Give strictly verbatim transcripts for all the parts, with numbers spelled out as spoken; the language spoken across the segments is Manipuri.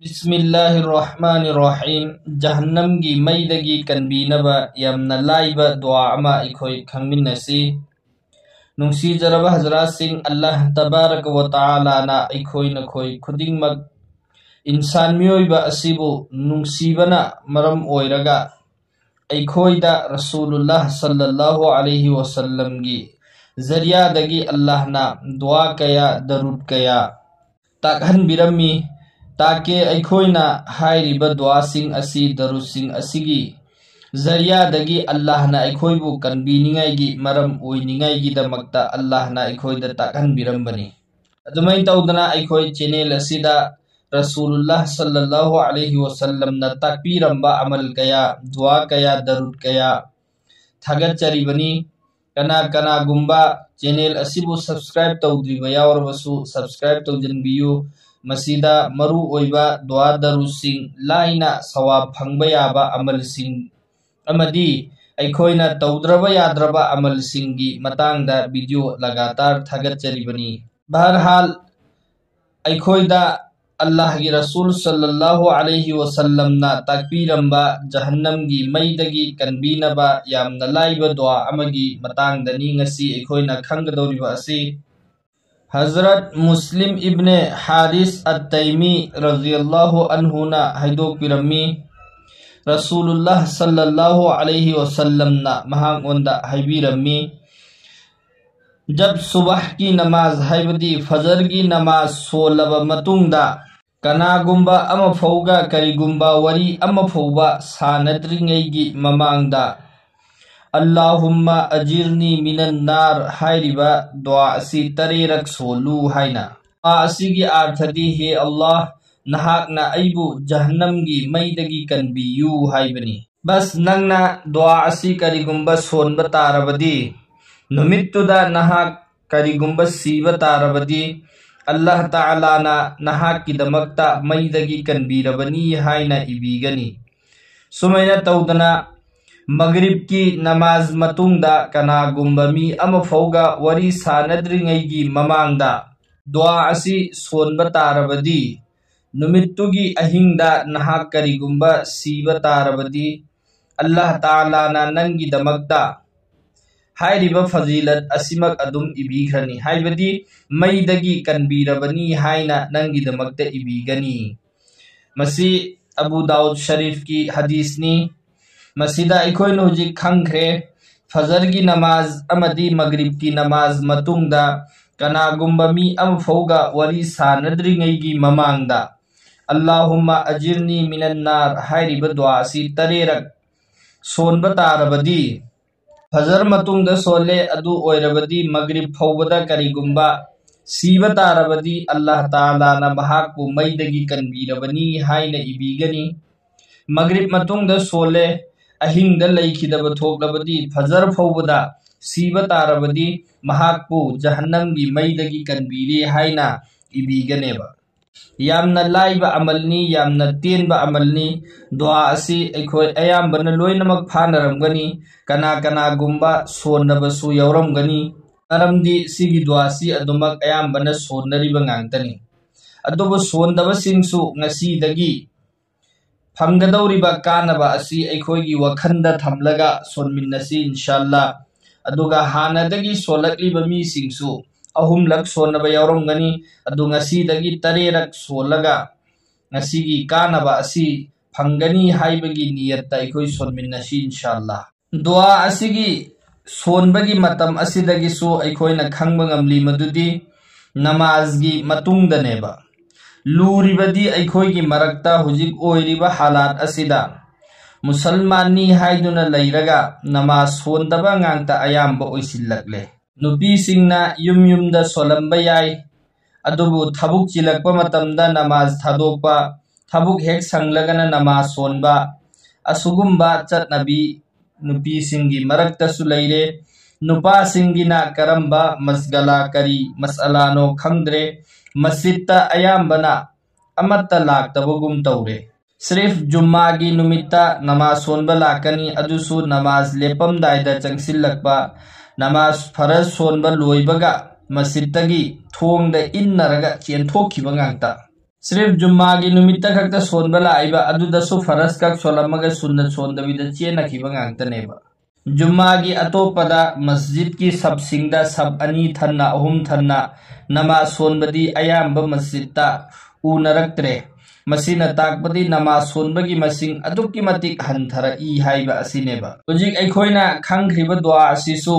ꯕꯤꯁꯃꯤꯜꯂꯥꯍꯤꯔ ꯔꯍꯃꯥꯅꯤꯔ ꯔꯍꯤꯝ꯫ ꯖꯍꯟꯅꯝꯒꯤ ꯃꯩꯗꯒꯤ ꯀꯟꯕꯤꯅꯕ ꯌꯥꯝꯅ ꯂꯥꯏꯕ ꯗꯨꯋꯥ ꯑꯃ ꯑꯩꯈꯣꯏ ꯈꯪꯃꯤꯟꯅꯁꯤ꯫ ꯅꯨꯡꯁꯤꯖꯔꯕ ꯍꯖꯔꯥꯠꯁꯤꯡ, ꯑꯜꯂꯥꯍ ꯇꯕꯥꯔꯛ ꯋ ꯇꯥꯂꯥꯅ ꯑꯩꯈꯣꯏ ꯅꯈꯣꯏ ꯈꯨꯗꯤꯡꯃꯛ, ꯏꯟꯁꯥꯟ ꯃꯤꯑꯣꯏꯕ ꯑꯁꯤꯕꯨ ꯅꯨꯡꯁꯤꯕꯅ ꯃꯔꯝ ꯑꯣꯏꯔꯒ, ꯑꯩꯈꯣꯏꯗ ꯔꯁꯨꯂꯨꯜꯂꯥꯍ ꯁꯜꯂꯜꯂꯥꯍꯨ ꯑꯂꯩꯍꯤ ꯋꯁꯜꯂꯝꯒꯤ ꯖꯔꯤꯌꯥꯗꯒꯤ ꯑꯜꯂꯥꯍꯅ ꯗꯨꯋꯥ ꯀꯌꯥ, ꯗꯔꯨꯗ ꯀꯌꯥ ꯇꯥꯛꯍꯟꯕꯤꯔꯝꯃꯤ꯫ ꯇꯥꯛꯀꯦ ꯑꯩꯈꯣꯏꯅ ꯍꯥꯏꯔꯤꯕ ꯗꯨꯋꯥꯁꯤꯡ ꯑꯁꯤ, ꯗꯔꯨꯗꯁꯤꯡ ꯑꯁꯤꯒꯤ ꯖꯔꯤꯌꯥꯗꯒꯤ ꯑꯜꯂꯥꯍꯅ ꯑꯩꯈꯣꯏꯕꯨ ꯀꯟꯕꯤꯅꯤꯡꯉꯥꯏꯒꯤ ꯃꯔꯝ ꯑꯣꯏꯅꯤꯡꯉꯥꯏꯒꯤꯗꯃꯛꯇ ꯑꯜꯂꯥꯍꯅ ꯑꯩꯈꯣꯏꯗ ꯇꯥꯛꯍꯟꯕꯤꯔꯝꯕꯅꯤ꯫ ꯑꯗꯨꯃꯥꯏꯅ ꯇꯧꯗꯅ ꯑꯩꯈꯣꯏ ꯆꯦꯅꯦꯜ ꯑꯁꯤꯗ ꯔꯁꯨꯂꯨꯜꯂꯥꯍ ꯁꯜꯂꯜꯂꯥꯍꯨ ꯑꯂꯩꯍꯤ ꯋꯁꯜꯂꯝꯅ ꯇꯥꯛꯄꯤꯔꯝꯕ ꯑꯃꯜ ꯀꯌꯥ, ꯗꯨꯋꯥ ꯀꯌꯥ, ꯗꯔꯨꯗ ꯀꯌꯥ ꯊꯥꯒꯠꯆꯔꯤꯕꯅꯤ꯫ ꯀꯅꯥ ꯀꯅꯥꯒꯨꯝꯕ ꯆꯦꯅꯦꯜ ꯑꯁꯤꯕꯨ ꯁꯕꯁꯀ꯭ꯔꯥꯏꯕ ꯇꯧꯗ꯭ꯔꯤꯕ ꯌꯥꯎꯔꯕꯁꯨ ꯁꯕꯁꯀ꯭ꯔꯥꯏꯕ ꯇꯧꯖꯟꯕꯤꯌꯨ꯫ ꯃꯁꯤꯗ ꯃꯔꯨ ꯑꯣꯏꯕ ꯗꯨꯋꯥ ꯗꯔꯨꯗꯁꯤꯡ, ꯂꯥꯏꯅ ꯁꯋꯥꯕ ꯐꯪꯕ ꯌꯥꯕ ꯑꯃꯜꯁꯤꯡ ꯑꯃꯗꯤ ꯑꯩꯈꯣꯏꯅ ꯇꯧꯗ꯭ꯔꯕ ꯌꯥꯗ꯭ꯔꯕ ꯑꯃꯜꯁꯤꯡꯒꯤ ꯃꯇꯥꯡꯗ ꯚꯤꯗꯤꯑꯣ ꯂꯒꯥꯇꯥꯔ ꯊꯥꯒꯠꯆꯔꯤꯕꯅꯤ꯫ ꯕꯍꯔꯍꯥꯜ, ꯑꯩꯈꯣꯏꯗ ꯑꯜꯂꯥꯍꯒꯤ ꯔꯁꯨꯜ ꯁꯜꯂꯜꯂꯥꯍꯨ ꯑꯂꯩꯍꯤ ꯋꯁꯜꯂꯝꯅ ꯇꯥꯛꯄꯤꯔꯝꯕ ꯖꯍꯟꯅꯝꯒꯤ ꯃꯩꯗꯒꯤ ꯀꯟꯕꯤꯅꯕ ꯌꯥꯝꯅ ꯂꯥꯏꯕ ꯗꯨꯋꯥ ꯑꯃꯒꯤ ꯃꯇꯥꯡꯗꯅꯤ ꯉꯁꯤ ꯑꯩꯈꯣꯏꯅ ꯈꯪꯒꯗꯧꯔꯤꯕ ꯑꯁꯤ꯫ ꯍꯖꯔꯠ ꯃꯨꯁꯂꯤꯝ ꯏꯕꯅꯦ ꯍꯥꯔꯤꯁ ꯑꯠ-ꯇꯩꯃꯤ ꯔꯖꯤꯌꯜꯂꯥꯍꯨ ꯑꯟꯍꯨꯅ ꯍꯥꯏꯗꯣꯛꯄꯤꯔꯝꯃꯤ, ꯔꯁꯨꯂꯨꯜꯂꯥꯍ ꯁꯜꯂꯜꯂꯥꯍꯨ ꯑꯂꯩꯍꯤ ꯋꯁꯜꯂꯝꯅ ꯃꯍꯥꯛꯉꯣꯟꯗ ꯍꯥꯏꯕꯤꯔꯝꯃꯤ, ꯖꯕ ꯁꯨꯕꯍꯀꯤ ꯅꯃꯥꯖ, ꯍꯥꯏꯕꯗꯤ ꯐꯖꯔꯒꯤ ꯅꯃꯥꯖ ꯁꯣꯜꯂꯕ ꯃꯇꯨꯡꯗ, ꯀꯅꯥꯒꯨꯝꯕ ꯑꯃ ꯐꯥꯎꯒ ꯀꯔꯤꯒꯨꯝꯕ ꯋꯥꯔꯤ ꯑꯃ ꯐꯥꯎꯕ ꯁꯥꯅꯗ꯭ꯔꯤꯉꯩꯒꯤ ꯃꯃꯥꯡꯗ, "ꯑꯜꯂꯥꯍꯨꯝꯃ ꯑꯖꯤꯔꯅꯤ ꯃꯤꯅꯟ ꯅꯥꯔ" ꯍꯥꯏꯔꯤꯕ ꯗꯨꯋꯥ ꯑꯁꯤ ꯇꯔꯦꯠꯔꯛ ꯁꯣꯜꯂꯨ ꯍꯥꯏꯅ꯫ ꯗꯨꯋꯥ ꯑꯁꯤꯒꯤ ꯑꯥꯔꯊꯗꯤ, "ꯍꯦ ꯑꯜꯂꯥꯍ, ꯅꯍꯥꯛꯅ ꯑꯩꯕꯨ ꯖꯍꯟꯅꯝꯒꯤ ꯃꯩꯗꯒꯤ ꯀꯟꯕꯤꯌꯨ" ꯍꯥꯏꯕꯅꯤ꯫ ꯕꯁ, ꯅꯪꯅ ꯗꯨꯋꯥ ꯑꯁꯤ ꯀꯔꯤꯒꯨꯝꯕ ꯁꯣꯟꯕ ꯇꯥꯔꯕꯗꯤ, ꯅꯨꯃꯤꯠꯇꯨꯗ ꯅꯍꯥꯛ ꯀꯔꯤꯒꯨꯝꯕ ꯁꯤꯕ ꯇꯥꯔꯕꯗꯤ, ꯑꯜꯂꯥꯍ ꯇꯥꯂꯥꯅ ꯅꯍꯥꯛꯀꯤꯗꯃꯛꯇ ꯃꯩꯗꯒꯤ ꯀꯟꯕꯤꯔꯕꯅꯤ ꯍꯥꯏꯅ ꯏꯕꯤꯒꯅꯤ꯫ ꯁꯨꯃꯥꯏꯅ ꯇꯧꯗꯅ, ꯃꯒꯔꯤꯕꯀꯤ ꯅꯃꯥꯖ ꯃꯇꯨꯡꯗ ꯀꯅꯥꯒꯨꯝꯕ ꯃꯤ ꯑꯃ ꯐꯥꯎꯒ ꯋꯥꯔꯤ ꯁꯥꯅꯗ꯭ꯔꯤꯉꯩꯒꯤ ꯃꯃꯥꯡꯗ ꯗꯨꯋꯥ ꯑꯁꯤ ꯁꯣꯟꯕ ꯇꯥꯔꯕꯗꯤ, ꯅꯨꯃꯤꯠꯇꯨꯒꯤ ꯑꯍꯤꯡꯗ ꯅꯍꯥꯛ ꯀꯔꯤꯒꯨꯝꯕ ꯁꯤꯕ ꯇꯥꯔꯕꯗꯤ, ꯑꯜꯂꯥꯍ ꯇꯥꯂꯥꯅ ꯅꯪꯒꯤꯗꯃꯛꯇ ꯍꯥꯏꯔꯤꯕ ꯐꯖꯤꯂꯠ ꯑꯁꯤꯃꯛ ꯑꯗꯨꯝ ꯏꯕꯤꯈ꯭ꯔꯅꯤ, ꯍꯥꯏꯕꯗꯤ ꯃꯩꯗꯒꯤ ꯀꯟꯕꯤꯔꯕꯅꯤ ꯍꯥꯏꯅ ꯅꯪꯒꯤꯗꯃꯛꯇ ꯏꯕꯤꯒꯅꯤ꯫ ꯃꯁꯤ ꯑꯕꯨ ꯗꯥꯎꯗ ꯁꯔꯤꯐꯀꯤ ꯍꯗꯤꯁꯅꯤ꯫ ꯃꯁꯤꯗ ꯑꯩꯈꯣꯏꯅ ꯍꯧꯖꯤꯛ ꯈꯪꯈ꯭ꯔꯦ, ꯐꯖꯔꯒꯤ ꯅꯃꯥꯖ ꯑꯃꯗꯤ ꯃꯒ꯭ꯔꯤꯕꯀꯤ ꯅꯃꯥꯖ ꯃꯇꯨꯡꯗ ꯀꯅꯥꯒꯨꯝꯕ ꯃꯤ ꯑꯃꯐꯥꯎꯒ ꯋꯥꯔꯤ ꯁꯥꯅꯗ꯭ꯔꯤꯉꯩꯒꯤ ꯃꯃꯥꯡꯗ "ꯑꯜꯂꯥꯍꯨꯝꯃ ꯑꯖꯤꯔꯅꯤ ꯃꯤꯅꯟ ꯅꯥꯔ" ꯍꯥꯏꯔꯤꯕ ꯗꯨꯋꯥ ꯑꯁꯤ ꯇꯔꯦꯔꯛ ꯁꯣꯟꯕ ꯇꯥꯔꯕꯗꯤ, ꯐꯖꯔ ꯃꯇꯨꯡꯗ ꯁꯣꯜꯂꯦ, ꯑꯗꯨ ꯑꯣꯏꯔꯕꯗꯤ ꯃꯒ꯭ꯔꯤꯕ ꯐꯥꯎꯕꯗ ꯀꯔꯤꯒꯨꯝꯕ ꯁꯤꯕ ꯇꯥꯔꯕꯗꯤ, ꯑꯜꯂꯥꯍ ꯇꯥꯂꯥꯅ ꯃꯍꯥꯛꯄꯨ ꯃꯩꯗꯒꯤ ꯀꯟꯕꯤꯔꯕꯅꯤ ꯍꯥꯏꯅ ꯏꯕꯤꯒꯅꯤ꯫ ꯃꯒ꯭ꯔꯤꯕ ꯃꯇꯨꯡꯗ ꯁꯣꯜꯂꯦ, ꯑꯍꯤꯡꯗ ꯂꯩꯈꯤꯗꯕ ꯊꯣꯛꯂꯕꯗꯤ, ꯐꯖꯔ ꯐꯥꯎꯕꯗ ꯁꯤꯕ ꯇꯥꯔꯕꯗꯤ, ꯃꯍꯥꯛꯄꯨ ꯖꯍꯟꯅꯝꯒꯤ ꯃꯩꯗꯒꯤ ꯀꯟꯕꯤꯔꯦ ꯍꯥꯏꯅ ꯏꯕꯤꯒꯅꯦꯕ꯫ ꯌꯥꯝꯅ ꯂꯥꯏꯕ ꯑꯃꯜꯅꯤ, ꯌꯥꯝꯅ ꯇꯦꯟꯕ ꯑꯃꯜꯅꯤ꯫ ꯗꯨꯋꯥ ꯑꯁꯤ ꯑꯩꯈꯣꯏ ꯑꯌꯥꯝꯕꯅ ꯂꯣꯏꯅꯃꯛ ꯐꯥꯅꯔꯝꯒꯅꯤ, ꯀꯅꯥ ꯀꯅꯥꯒꯨꯝꯕ ꯁꯣꯟꯅꯕꯁꯨ ꯌꯥꯎꯔꯝꯒꯅꯤ, ꯃꯔꯝꯗꯤ ꯁꯤꯒꯤ ꯗꯨꯋꯥꯁꯤ ꯑꯗꯨꯃꯛ ꯑꯌꯥꯝꯕꯅ ꯁꯣꯟꯅꯔꯤꯕ ꯉꯥꯛꯇꯅꯤ꯫ ꯑꯗꯨꯕꯨ ꯁꯣꯟꯗꯕꯁꯤꯡꯁꯨ ꯉꯁꯤꯗꯒꯤ ꯐꯪꯒꯗꯧꯔꯤꯕ ꯀꯥꯟꯅꯕ ꯑꯁꯤ ꯑꯩꯈꯣꯏꯒꯤ ꯋꯥꯈꯜꯗ ꯊꯝꯂꯒ ꯁꯣꯟꯃꯤꯟꯅꯁꯤ, ꯏꯟꯁꯥꯜꯂꯥ꯫ ꯑꯗꯨꯒ ꯍꯥꯟꯅꯗꯒꯤ ꯁꯣꯜꯂꯛꯂꯤꯕ ꯃꯤꯁꯤꯡꯁꯨ ꯑꯍꯨꯝꯂꯛ ꯁꯣꯟꯅꯕ ꯌꯥꯎꯔꯝꯒꯅꯤ꯫ ꯑꯗꯨ ꯉꯁꯤꯗꯒꯤ ꯇꯔꯦꯠꯔꯛ ꯁꯣꯜꯂꯒ ꯉꯁꯤꯒꯤ ꯀꯥꯟꯅꯕ ꯑꯁꯤ ꯐꯪꯒꯅꯤ ꯍꯥꯏꯕꯒꯤ ꯅꯤꯌꯠꯇ ꯑꯩꯈꯣꯏ ꯁꯣꯟꯃꯤꯟꯅꯁꯤ, ꯏꯟꯁꯥꯜꯂꯥ꯫ ꯗꯨꯋꯥ ꯑꯁꯤꯒꯤ ꯁꯣꯟꯕꯒꯤ ꯃꯇꯝ ꯑꯁꯤꯗꯒꯤꯁꯨ ꯑꯩꯈꯣꯏꯅ ꯈꯪꯕ ꯉꯝꯂꯤ ꯃꯗꯨꯗꯤ ꯅꯃꯥꯖꯒꯤ ꯃꯇꯨꯡꯗꯅꯦꯕ꯫ ꯂꯨꯔꯤꯕꯗꯤ ꯑꯩꯈꯣꯏꯒꯤ ꯃꯔꯛꯇ ꯍꯧꯖꯤꯛ ꯑꯣꯏꯔꯤꯕ ꯍꯥꯂꯥꯠ ꯑꯁꯤꯗ ꯃꯨꯁꯜꯃꯥꯟꯅꯤ ꯍꯥꯏꯗꯨꯅ ꯂꯩꯔꯒ ꯅꯃꯥꯖ ꯁꯣꯟꯗꯕ ꯉꯥꯛꯇ ꯑꯌꯥꯝꯕ ꯑꯣꯏꯁꯤꯜꯂꯛꯂꯦ꯫ ꯅꯨꯄꯤꯁꯤꯡꯅ ꯌꯨꯝ ꯌꯨꯝꯗ ꯁꯣꯜꯂꯝꯕ ꯌꯥꯏ, ꯑꯗꯨꯕꯨ ꯊꯕꯛ ꯆꯤꯜꯂꯛꯄ ꯃꯇꯝꯗ ꯅꯃꯥꯖ ꯊꯥꯗꯣꯛꯄ, ꯊꯕꯛ ꯍꯦꯛ ꯁꯪꯂꯒꯅ ꯅꯃꯥꯖ ꯁꯣꯟꯕ, ꯑꯁꯤꯒꯨꯝꯕ ꯆꯠꯅꯕꯤ ꯅꯨꯄꯤꯁꯤꯡꯒꯤ ꯃꯔꯛꯇꯁꯨ ꯂꯩꯔꯦ꯫ ꯅꯨꯄꯥꯁꯤꯡꯒꯤꯅ ꯀꯔꯝꯕ ꯃꯁꯒꯂꯥ, ꯀꯔꯤ ꯃꯁꯑꯂꯥꯅꯣ ꯈꯪꯗ꯭ꯔꯦ, ꯃꯁꯖꯤꯠꯇ ꯑꯌꯥꯝꯕꯅ ꯑꯃꯠꯇ ꯂꯥꯛꯇꯕꯒꯨꯝ ꯇꯧꯔꯦ꯫ ꯁ꯭ꯔꯤꯐ ꯖꯨꯝꯃꯥꯒꯤ ꯅꯨꯃꯤꯠꯇ ꯅꯃꯥꯖ ꯁꯣꯟꯕ ꯂꯥꯛꯀꯅꯤ, ꯑꯗꯨꯁꯨ ꯅꯃꯥꯖ ꯂꯦꯞꯄꯝꯗꯥꯏꯗ ꯆꯪꯁꯤꯜꯂꯛꯄ, ꯅꯃꯥꯖ ꯐꯔꯖ ꯁꯣꯟꯕ ꯂꯣꯏꯕꯒ ꯃꯁꯖꯤꯠꯇꯒꯤ ꯊꯣꯡꯗ ꯏꯟꯅꯔꯒ ꯆꯦꯟꯊꯣꯛꯈꯤꯕ ꯉꯥꯛꯇ꯫ ꯁꯤꯔꯤꯐ ꯖꯨꯝꯃꯥꯒꯤ ꯅꯨꯃꯤꯠꯇ ꯈꯛꯇ ꯁꯣꯟꯕ ꯂꯥꯛꯏꯕ ꯑꯗꯨꯗꯁꯨ ꯐꯔꯁ ꯈꯛ ꯁꯣꯜꯂꯝꯃꯒ ꯁꯨꯟꯅ ꯁꯣꯟꯗꯕꯤꯗ ꯆꯦꯟꯅꯈꯤꯕ ꯉꯥꯛꯇꯅꯦꯕ꯫ ꯖꯨꯝꯃꯥꯒꯤ ꯑꯇꯣꯞꯄꯗ ꯃꯁꯖꯤꯗꯀꯤ ꯁꯞꯁꯤꯡꯗ ꯁꯞ ꯑꯅꯤ ꯊꯟꯅ, ꯑꯍꯨꯝ ꯊꯟꯅ ꯅꯃꯥꯖ ꯁꯣꯟꯕꯗꯤ ꯑꯌꯥꯝꯕ ꯃꯁꯖꯤꯗꯇ ꯎꯅꯔꯛꯇ꯭ꯔꯦ꯫ ꯃꯁꯤꯅ ꯇꯥꯛꯄꯗꯤ ꯅꯃꯥꯖ ꯁꯣꯟꯕꯒꯤ ꯃꯁꯤꯡ ꯑꯗꯨꯛꯀꯤ ꯃꯇꯤꯛ ꯍꯟꯊꯔꯛꯏ ꯍꯥꯏꯕ ꯑꯁꯤꯅꯦꯕ꯫ ꯍꯧꯖꯤꯛ ꯑꯩꯈꯣꯏꯅ ꯈꯪꯈ꯭ꯔꯤꯕ ꯗꯨꯋꯥ ꯑꯁꯤꯁꯨ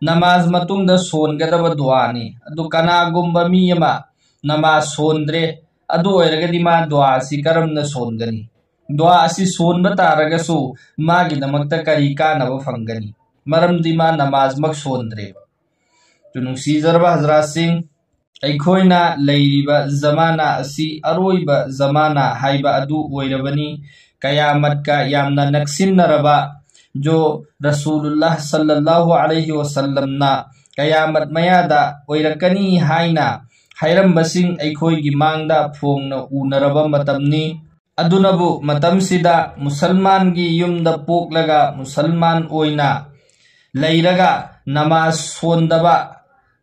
ꯅꯃꯥꯖ ꯃꯇꯨꯡꯗ ꯁꯣꯟꯒꯗꯕ ꯗꯨꯋꯥꯅꯤ꯫ ꯑꯗꯨ ꯀꯅꯥꯒꯨꯝꯕ ꯃꯤ ꯑꯃ ꯅꯃꯥꯖ ꯁꯣꯟꯗ꯭ꯔꯦ, ꯑꯗꯨ ꯑꯣꯏꯔꯒꯗꯤ ꯃꯥ ꯗꯨꯋꯥ ꯑꯁꯤ ꯀꯔꯝꯅ ꯁꯣꯟꯒꯅꯤ? ꯗꯨꯋꯥ ꯑꯁꯤ ꯁꯣꯟꯕ ꯇꯥꯔꯒꯁꯨ ꯃꯥꯒꯤꯗꯃꯛꯇ ꯀꯔꯤ ꯀꯥꯟꯅꯕ ꯐꯪꯒꯅꯤ? ꯃꯔꯝꯗꯤ ꯃꯥ ꯅꯃꯥꯖꯃꯛ ꯁꯣꯟꯗ꯭ꯔꯦꯕ꯫ ꯑꯗꯨ ꯅꯨꯡꯁꯤꯖꯔꯕ ꯍꯖꯔꯥꯠꯁꯤꯡ, ꯑꯩꯈꯣꯏꯅ ꯂꯩꯔꯤꯕ ꯖꯃꯥꯅꯥ ꯑꯁꯤ ꯑꯔꯣꯏꯕ ꯖꯃꯥꯅꯥ ꯍꯥꯏꯕ ꯑꯗꯨ ꯑꯣꯏꯔꯕꯅꯤ꯫ ꯀꯌꯥꯃꯠꯀ ꯌꯥꯝꯅ ꯅꯛꯁꯤꯟꯅꯔꯕ ꯖꯣ ꯔꯁꯨꯂꯨꯜꯂꯥꯍ ꯁꯜꯂꯜꯂꯥꯍꯨ ꯑꯂꯩꯍꯤ ꯋꯁꯜꯂꯝꯅ ꯀꯌꯥꯃꯠ ꯃꯌꯥꯗ ꯑꯣꯏꯔꯛꯀꯅꯤ ꯍꯥꯏꯅ ꯍꯥꯏꯔꯝꯕꯁꯤꯡ ꯑꯩꯈꯣꯏꯒꯤ ꯃꯥꯡꯗ ꯐꯣꯡꯅ ꯎꯅꯔꯕ ꯃꯇꯝꯅꯤ꯫ ꯑꯗꯨꯅꯕꯨ ꯃꯇꯝꯁꯤꯗ ꯃꯨꯁꯜꯃꯥꯟꯒꯤ ꯌꯨꯝꯗ ꯄꯣꯛꯂꯒ ꯃꯨꯁꯜꯃꯥꯟ ꯑꯣꯏꯅ ꯂꯩꯔꯒ ꯅꯃꯥꯖ ꯁꯣꯟꯗꯕ,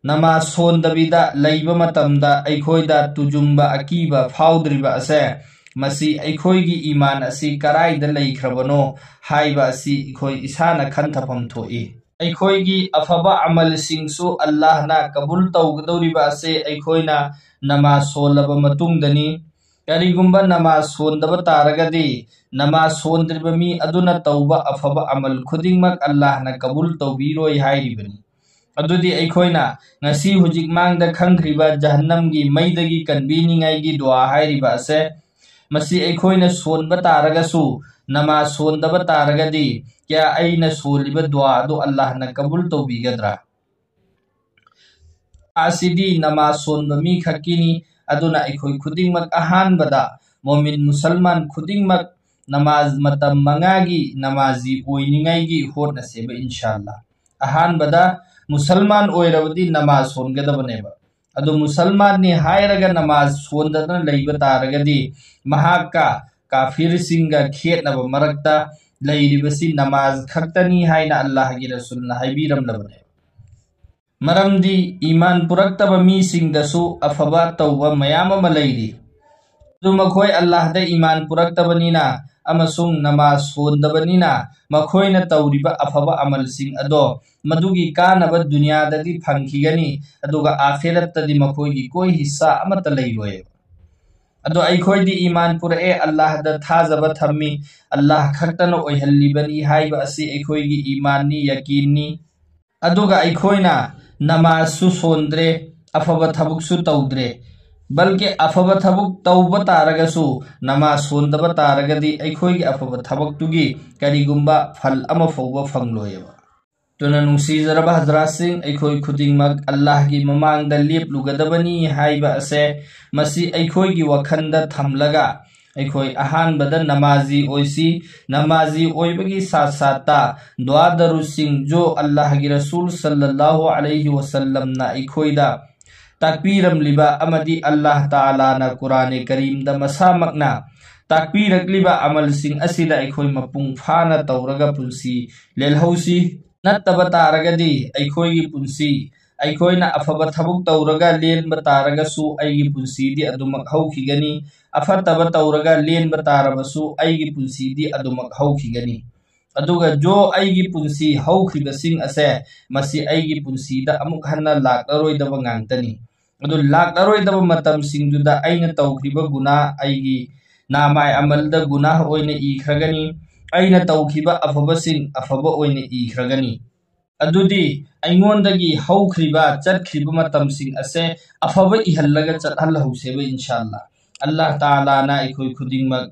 ꯅꯃꯥꯖ ꯁꯣꯟꯗꯕꯤꯗ ꯂꯩꯕ ꯃꯇꯝꯗ ꯑꯩꯈꯣꯏꯗ ꯇꯨꯖꯨꯡꯕ ꯑꯀꯤꯕ ꯐꯥꯎꯗ꯭ꯔꯤꯕ ꯑꯁꯦ, ꯃꯁꯤ ꯑꯩꯈꯣꯏꯒꯤ ꯏꯃꯥꯟ ꯑꯁꯤ ꯀꯔꯥꯏꯗ ꯂꯩꯈ꯭ꯔꯕꯅꯣ ꯍꯥꯏꯕ ꯑꯁꯤ ꯑꯩꯈꯣꯏ ꯏꯁꯥꯅ ꯈꯟꯊꯐꯝ ꯊꯣꯛꯏ꯫ ꯑꯩꯈꯣꯏꯒꯤ ꯑꯐꯕ ꯑꯃꯜꯁꯤꯡꯁꯨ ꯑꯜꯂꯥꯍꯅ ꯀꯕꯨꯜ ꯇꯧꯒꯗꯧꯔꯤꯕ ꯑꯁꯦ ꯑꯩꯈꯣꯏꯅ ꯅꯃꯥꯖ ꯁꯣꯜꯂꯕ ꯃꯇꯨꯡꯗꯅꯤ꯫ ꯀꯔꯤꯒꯨꯝꯕ ꯅꯃꯥꯖ ꯁꯣꯟꯗꯕ ꯇꯥꯔꯒꯗꯤ, ꯅꯃꯥꯖ ꯁꯣꯟꯗ꯭ꯔꯤꯕ ꯃꯤ ꯑꯗꯨꯅ ꯇꯧꯕ ꯑꯐꯕ ꯑꯃꯜ ꯈꯨꯗꯤꯡꯃꯛ ꯑꯜꯂꯥꯍꯅ ꯀꯕꯨꯜ ꯇꯧꯕꯤꯔꯣꯏ ꯍꯥꯏꯔꯤꯕꯅꯤ꯫ ꯑꯗꯨꯗꯤ ꯑꯩꯈꯣꯏꯅ ꯉꯁꯤ ꯍꯧꯖꯤꯛ ꯃꯥꯡꯗ ꯈꯪꯈ꯭ꯔꯤꯕ ꯖꯍꯟꯅꯝꯒꯤ ꯃꯩꯗꯒꯤ ꯀꯟꯕꯤꯅꯤꯡꯉꯥꯏꯒꯤ ꯗꯨꯋꯥ ꯍꯥꯏꯔꯤꯕ ꯑꯁꯦ, ꯃꯁꯤ ꯑꯩꯈꯣꯏꯅ ꯁꯣꯟꯕ ꯇꯥꯔꯒꯁꯨ, ꯅꯃꯥꯖ ꯁꯣꯟꯗꯕ ꯇꯥꯔꯒꯗꯤ, ꯀꯌꯥ ꯑꯩꯅ ꯁꯣꯜꯂꯤꯕ ꯗꯨꯋꯥ ꯑꯗꯨ ꯑꯜꯂꯥꯍꯅ ꯀꯕꯨꯜ ꯇꯧꯕꯤꯒꯗ꯭ꯔꯥ? ꯑꯁꯤꯗꯤ ꯅꯃꯥꯖ ꯁꯣꯟꯕ ꯃꯤ ꯈꯛꯀꯤꯅꯤ꯫ ꯑꯗꯨꯅ ꯑꯩꯈꯣꯏ ꯈꯨꯗꯤꯡꯃꯛ ꯑꯍꯥꯟꯕꯗ ꯃꯣꯃꯤꯟ ꯃꯨꯁꯜꯃꯥꯟ ꯈꯨꯗꯤꯡꯃꯛ ꯅꯃꯥꯖ ꯃꯇꯝ ꯃꯉꯥꯒꯤ ꯅꯃꯥꯖꯤ ꯑꯣꯏꯅꯤꯡꯉꯥꯏꯒꯤ ꯍꯣꯠꯅꯁꯦꯕ, ꯏꯟꯁꯥꯜꯂꯥ꯫ ꯑꯍꯥꯟꯕꯗ ꯃꯨꯁꯜꯃꯥꯟ ꯑꯣꯏꯔꯕꯗꯤ ꯅꯃꯥꯖ ꯁꯣꯟꯒꯗꯕꯅꯦꯕ꯫ ꯑꯗꯨ ꯃꯨꯁꯜꯃꯥꯟꯅꯤ ꯍꯥꯏꯔꯒ ꯅꯃꯥꯖ ꯁꯣꯟꯗꯅ ꯂꯩꯕ ꯇꯥꯔꯒꯗꯤ, ꯃꯍꯥꯛꯀ ꯀꯥꯐꯤꯔꯁꯤꯡꯒ ꯈꯦꯠꯅꯕ ꯃꯔꯛꯇ ꯂꯩꯔꯤꯕꯁꯤ ꯅꯃꯥꯖ ꯈꯛꯇꯅꯤ ꯍꯥꯏꯅ ꯑꯜꯂꯥꯍꯒꯤ ꯔꯁꯨꯜꯅ ꯍꯥꯏꯕꯤꯔꯝꯂꯕꯅꯦꯕ꯫ ꯃꯔꯝꯗꯤ ꯏꯃꯥꯟ ꯄꯨꯔꯛꯇꯕ ꯃꯤꯁꯤꯡꯗꯁꯨ ꯑꯐꯕ ꯇꯧꯕ ꯃꯌꯥꯝ ꯑꯃ ꯂꯩꯔꯤ꯫ ꯑꯗꯨ ꯃꯈꯣꯏ ꯑꯜꯂꯥꯍꯗ ꯏꯃꯥꯟ ꯄꯨꯔꯛꯇꯕꯅꯤꯅ ꯑꯃꯁꯨꯡ ꯅꯃꯥꯖ ꯁꯣꯟꯗꯕꯅꯤꯅ ꯃꯈꯣꯏꯅ ꯇꯧꯔꯤꯕ ꯑꯐꯕ ꯑꯃꯜꯁꯤꯡ ꯑꯗꯣ ꯃꯗꯨꯒꯤ ꯀꯥꯟꯅꯕ ꯗꯨꯅꯤꯌꯥꯗꯗꯤ ꯐꯪꯈꯤꯒꯅꯤ, ꯑꯗꯨꯒ ꯑꯥꯈꯤꯔꯠꯇꯗꯤ ꯃꯈꯣꯏꯒꯤ ꯀꯣꯏ ꯍꯤꯁꯥ ꯑꯃꯠꯇ ꯂꯩꯔꯣꯏ꯫ ꯑꯗꯣ ꯑꯩꯈꯣꯏꯗꯤ ꯏꯃꯥꯟ ꯄꯨꯔꯛꯑꯦ, ꯑꯜꯂꯥꯍꯗ ꯊꯥꯖꯕ ꯊꯝꯃꯤ, ꯑꯜꯂꯥꯍ ꯈꯛꯇꯅ ꯑꯣꯏꯍꯜꯂꯤꯕꯅꯤ ꯍꯥꯏꯕ ꯑꯁꯤ ꯑꯩꯈꯣꯏꯒꯤ ꯏꯃꯥꯟꯅꯤ, ꯌꯀꯤꯟꯅꯤ꯫ ꯑꯗꯨꯒ ꯑꯩꯈꯣꯏꯅ ꯅꯃꯥꯖꯁꯨ ꯁꯣꯟꯗ꯭ꯔꯦ, ꯑꯐꯕ ꯊꯕꯛꯁꯨ ꯇꯧꯗ꯭ꯔꯦ꯫ ꯕꯜꯀꯤ ꯑꯐꯕ ꯊꯕꯛ ꯇꯧꯕ ꯇꯥꯔꯒꯁꯨ ꯅꯃꯥꯖ ꯁꯣꯟꯗꯕ ꯇꯥꯔꯒꯗꯤ ꯑꯩꯈꯣꯏꯒꯤ ꯑꯐꯕ ꯊꯕꯛꯇꯨꯒꯤ ꯀꯔꯤꯒꯨꯝꯕ ꯐꯜ ꯑꯃ ꯐꯥꯎꯕ ꯐꯪꯂꯣꯏꯑꯕ꯫ ꯑꯗꯨꯅ ꯅꯨꯡꯁꯤꯖꯔꯕ ꯍꯖꯔꯥꯠꯁꯤꯡ, ꯑꯩꯈꯣꯏ ꯈꯨꯗꯤꯡꯃꯛ ꯑꯜꯂꯥꯍꯒꯤ ꯃꯃꯥꯡꯗ ꯂꯦꯞꯂꯨꯒꯗꯕꯅꯤ ꯍꯥꯏꯕ ꯑꯁꯦ ꯃꯁꯤ ꯑꯩꯈꯣꯏꯒꯤ ꯋꯥꯈꯜꯗ ꯊꯝꯂꯒ ꯑꯩꯈꯣꯏ ꯑꯍꯥꯟꯕꯗ ꯅꯃꯥꯖꯤ ꯑꯣꯏꯁꯤ꯫ ꯅꯃꯥꯖꯤ ꯑꯣꯏꯕꯒꯤ ꯁꯥꯠ ꯁꯥꯠꯇ ꯗꯨꯋꯥ ꯗꯔꯨꯗꯁꯤꯡ ꯖꯣ ꯑꯜꯂꯥꯍꯒꯤ ꯔꯁꯨꯜ ꯁꯜꯂꯜꯂꯥꯍꯨ ꯑꯂꯩꯍꯤ ꯋꯁꯜꯂꯝꯅ ꯑꯩꯈꯣꯏꯗ ꯇꯥꯛꯄꯤꯔꯝꯂꯤꯕ ꯑꯃꯗꯤ ꯑꯜꯂꯥꯍ ꯇꯥꯂꯥꯅ ꯀꯨꯔꯥꯅꯦ ꯀꯔꯤꯝꯗ ꯃꯁꯥꯃꯛꯅ ꯇꯥꯛꯄꯤꯔꯛꯂꯤꯕ ꯑꯃꯜꯁꯤꯡ ꯑꯁꯤꯗ ꯑꯩꯈꯣꯏ ꯃꯄꯨꯡ ꯐꯥꯅ ꯇꯧꯔꯒ ꯄꯨꯟꯁꯤ ꯂꯦꯜꯍꯧꯁꯤ꯫ ꯅꯠꯇꯕ ꯇꯥꯔꯒꯗꯤ ꯑꯩꯈꯣꯏꯒꯤ ꯄꯨꯟꯁꯤ, ꯑꯩꯈꯣꯏꯅ ꯑꯐꯕ ꯊꯕꯛ ꯇꯧꯔꯒ ꯂꯦꯟꯕ ꯇꯥꯔꯒꯁꯨ ꯑꯩꯒꯤ ꯄꯨꯟꯁꯤꯗꯤ ꯑꯗꯨꯃꯛ ꯍꯧꯈꯤꯒꯅꯤ, ꯑꯐꯠꯇꯕ ꯇꯧꯔꯒ ꯂꯦꯟꯕ ꯇꯥꯔꯕꯁꯨ ꯑꯩꯒꯤ ꯄꯨꯟꯁꯤꯗꯤ ꯑꯗꯨꯃꯛ ꯍꯧꯈꯤꯒꯅꯤ꯫ ꯑꯗꯨꯒ ꯖꯣ ꯑꯩꯒꯤ ꯄꯨꯟꯁꯤ ꯍꯧꯈ꯭ꯔꯤꯕꯁꯤꯡ ꯑꯁꯦ ꯃꯁꯤ ꯑꯩꯒꯤ ꯄꯨꯟꯁꯤꯗ ꯑꯃꯨꯛ ꯍꯟꯅ ꯂꯥꯛꯂꯔꯣꯏꯗꯕ ꯉꯥꯛꯇꯅꯤ꯫ ꯑꯗꯨ ꯂꯥꯛꯂꯔꯣꯏꯗꯕ ꯃꯇꯝꯁꯤꯡꯗꯨꯗ ꯑꯩꯅ ꯇꯧꯈ꯭ꯔꯤꯕ ꯒꯨꯅꯥ ꯑꯩꯒꯤ ꯅꯥꯃꯥꯏ ꯑꯃꯜꯗ ꯒꯨꯅꯥ ꯑꯣꯏꯅ ꯏꯈ꯭ꯔꯒꯅꯤ, ꯑꯩꯅ ꯇꯧꯈꯤꯕ ꯑꯐꯕꯁꯤꯡ ꯑꯐꯕ ꯑꯣꯏꯅ ꯏꯈ꯭ꯔꯒꯅꯤ꯫ ꯑꯗꯨꯗꯤ ꯑꯩꯉꯣꯟꯗꯒꯤ ꯍꯧꯈ꯭ꯔꯤꯕ ꯆꯠꯈ꯭ꯔꯤꯕ ꯃꯇꯝꯁꯤꯡ ꯑꯁꯦ ꯑꯐꯕ ꯏꯍꯜꯂꯒ ꯆꯠꯍꯜꯍꯧꯁꯦꯕ, ꯏꯟꯁꯥꯜꯂꯥ꯫ ꯑꯜꯂꯥꯍ ꯇꯥꯂꯥꯅ ꯑꯩꯈꯣꯏ ꯈꯨꯗꯤꯡꯃꯛ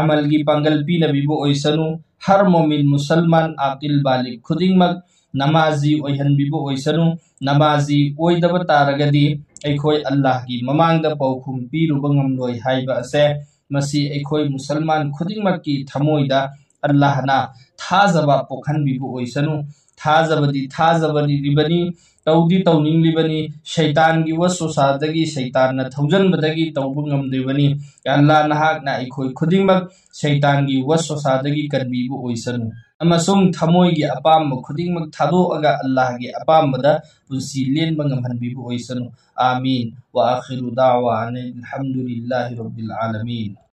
ꯑꯃꯜꯒꯤ ꯄꯥꯡꯒꯜ ꯄꯤꯅꯕꯤꯕ ꯑꯣꯏꯁꯅꯨ꯫ ꯍꯔ ꯃꯣꯃꯤꯟ ꯃꯨꯁꯜꯃꯥꯟ ꯑꯥꯀꯤꯜ ꯕꯥꯂꯤꯒ ꯈꯨꯗꯤꯡꯃꯛ ꯅꯃꯥꯖꯤ ꯑꯣꯏꯍꯟꯕꯤꯕ ꯑꯣꯏꯁꯅꯨ꯫ ꯅꯃꯥꯖꯤ ꯑꯣꯏꯗꯕ ꯇꯥꯔꯒꯗꯤ ꯑꯩꯈꯣꯏ ꯑꯜꯂꯥꯍꯒꯤ ꯃꯃꯥꯡꯗ ꯄꯥꯎꯈꯨꯝ ꯄꯤꯔꯨꯕ ꯉꯝꯂꯣꯏ ꯍꯥꯏꯕ ꯑꯁꯦ ꯃꯁꯤ ꯑꯩꯈꯣꯏ ꯃꯨꯁꯜꯃꯥꯟ ꯈꯨꯗꯤꯡꯃꯛꯀꯤ ꯊꯃꯣꯏꯗ ꯑꯜꯂꯥꯍꯅ ꯊꯥꯖꯕ ꯄꯣꯛꯍꯟꯕꯤꯕ ꯑꯣꯏꯁꯅꯨ꯫ ꯊꯥꯖꯕꯗꯤ ꯊꯥꯖꯕꯅꯤ, ꯇꯧꯗꯤ ꯇꯧꯅꯤꯡꯂꯤꯕꯅꯤ, ꯁꯩꯇꯥꯟꯒꯤ ꯋꯁꯋꯁꯥꯗꯒꯤ, ꯁꯩꯇꯥꯟꯅ ꯊꯧꯖꯟꯕꯗꯒꯤ ꯇꯧꯕ ꯉꯝꯗ꯭ꯔꯤꯕꯅꯤ꯫ ꯑꯜꯂꯥꯍ ꯅꯍꯥꯛꯅ ꯑꯩꯈꯣꯏ ꯈꯨꯗꯤꯡꯃꯛ ꯁꯩꯇꯥꯟꯒꯤ ꯋꯁꯋꯁꯥꯗꯒꯤ ꯀꯟꯕꯤꯕ ꯑꯣꯏꯁꯅꯨ꯫ ꯑꯃꯁꯨꯡ ꯊꯃꯣꯏꯒꯤ ꯑꯄꯥꯝꯕ ꯈꯨꯗꯤꯡꯃꯛ ꯊꯥꯗꯣꯛꯑꯒ ꯑꯜꯂꯥꯍꯒꯤ ꯑꯄꯥꯝꯕꯗ ꯄꯨꯟꯁꯤ ꯂꯦꯟꯕ ꯉꯝꯍꯟꯕꯤꯕ ꯑꯣꯏꯁꯅꯨ꯫ آمين. وآخر دعوانا أن الحمد لله رب العالمين.